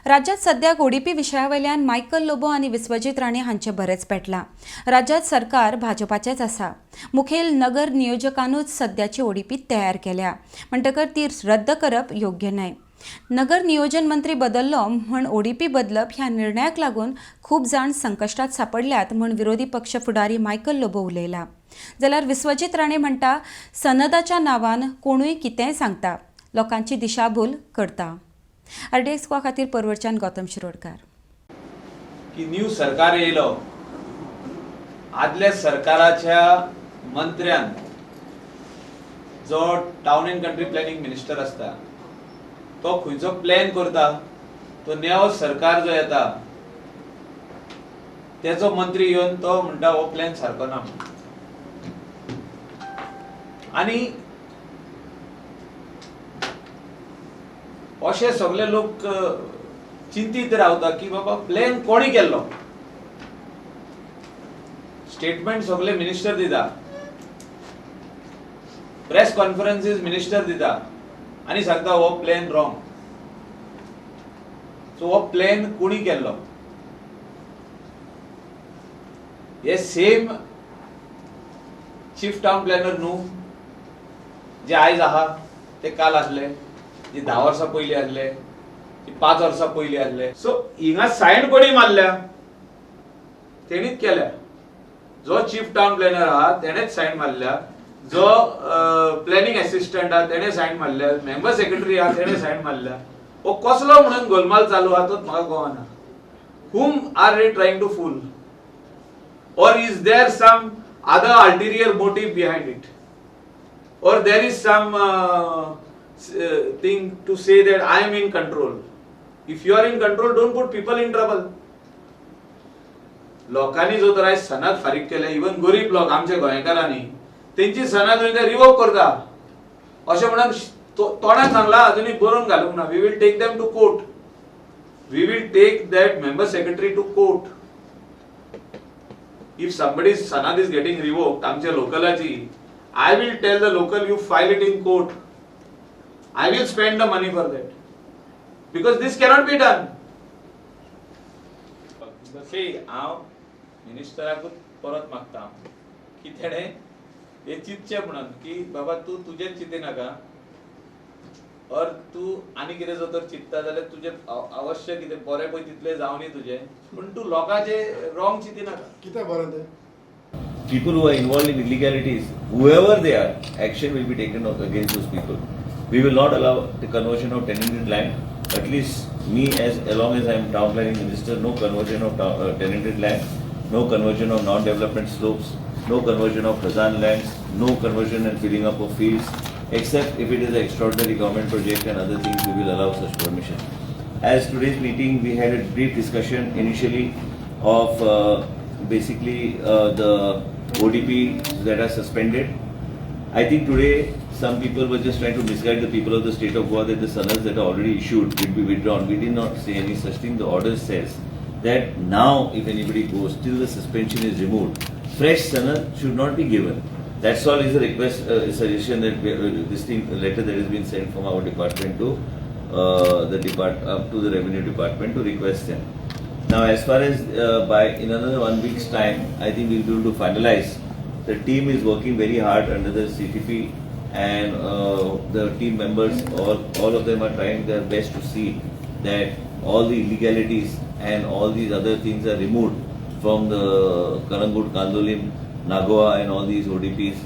राज्यात सध्या ओडीपी विशया वयल्यान मायकल लोबो आनी विश्वजीत राणे हांचें बरेंच पेटलां. राज्यात सरकार भाजपाचेंच आसा. मुखेल नगर नियोजकानूच सद्याची ओडीपी तयार केल्या, म्हणटकर ती रद्द करप योग्य न्हय. नगर नियोजन मंत्री बदललो म्हूण ओडीपी बदलप ह्या निर्णयाक लागून खूब जाण संकश्टात सापडल्यात म्हूण विरोधी पक्ष फुडारी मायकल लोबो उलयला. जाल्यार विश्वजीत राणे म्हणटा, सनदाच्या नांवान कोणूय कितेंय सांगता, लोकांची दिशाभूल करता. आरडीएक्स गोवा खातीर परवरच्यान गौतम शिरोडकार. की न्यू सरकार येयलो, आदल्या सरकाराच्या मंत्र्यान जो town and country planning minister आसता तो खंयचो प्लॅन करता, तो नेव सरकार जो येता तेचो मंत्री येवन तो म्हणटा हो प्लॅन सारको ना. आनी अशे सगळे लोक चिंतीत रावता की बाबा प्लॅन कोणी केल्लो. स्टेटमेंट सगळे मिनिस्टर दिता, प्रेस कॉन्फरन्सीस मिनिस्टर दिता आनी सांगता हो प्लॅन रॉंग. सो हो प्लॅन कोणी केल्लो? हे सेम चीफ टावन प्लॅनर न्हू जे आयज आहा ते काल आसले, जे 10 वर्सां पयलीं आसले, जे 5 वर्सां पयलीं आसले. सो हिंगा सायन कोणी मारल्या? तेणीच केल्या. जो चीफ टावन प्लॅनर आहा तेणेच सायन मारल्या, जो प्लॅनिंग एसिस्टंट आहा तेणे सायन मारल्या, मेंबर सेक्रेटरी आहा तेणे सायन मारल्या. हो कसलो म्हणून गोलमाल चालू आहा तोच म्हाका कळना. Whom are they trying to fool, or is there some other ulterior motive behind it, or there is some thing to say that I am in control? If you are in control, don't put people in trouble. लोकांनी जो तर आयज सनद फारीक केले, even गरीब लोक आमच्या गोंयकारांनी तेंची सनद ते रिवोक करता अशें म्हणून तोंडान सांगला, अजुनूय बरोवन घालूंक ना. We will take them to court, we will take that member secretary to court. If somebody's sanad is getting revoked, आमच्या लोकलाची, I will tell the local you file it in court. I will spend the money for that, because this cannot be done. See, हांव मिनिस्टराकूच परत मागता की तेणें हें चिंतचें म्हणून की बाबा तूं तुजेंच चिंती नाका, or तूं आनी कितें जर तर चिंतता जाल्यार तुजें अवश्य कितें बरें पळय तितलें जावनी तुजें, पूण तूं लोकांचें रॉंग चिंती नाका. कितें बरें तें? People who are involved in illegalities, whoever they are, action will be taken against those people. We will not allow the conversion of tenanted land. At least me, as long as I am town planning minister, no conversion of tenanted land, no conversion of non-development slopes, no conversion of khazan lands, no conversion and filling up of fields, except if it is an extraordinary government project and other things, we will allow such permission. As today's meeting, we had a brief discussion initially of basically the ODP that are suspended. I think today some people were just trying to misguide the people of the state of Goa that the sanads that are already issued will be withdrawn. We did not say any such thing. The order says that now if anybody goes till the suspension is removed, fresh sanad should not be given. That's all is a request, suggestion that we, this thing, letter that has been sent from our department to the depart up to the revenue department to request them. Now, as far as by in another 1 week's time, I think we'll be able to finalize. The team is working very hard under the CTP, and the team members, all of them are trying their best to see that all the illegalities and all these other things are removed from the Calangute, Candolim, Nagoa and all these ODPs.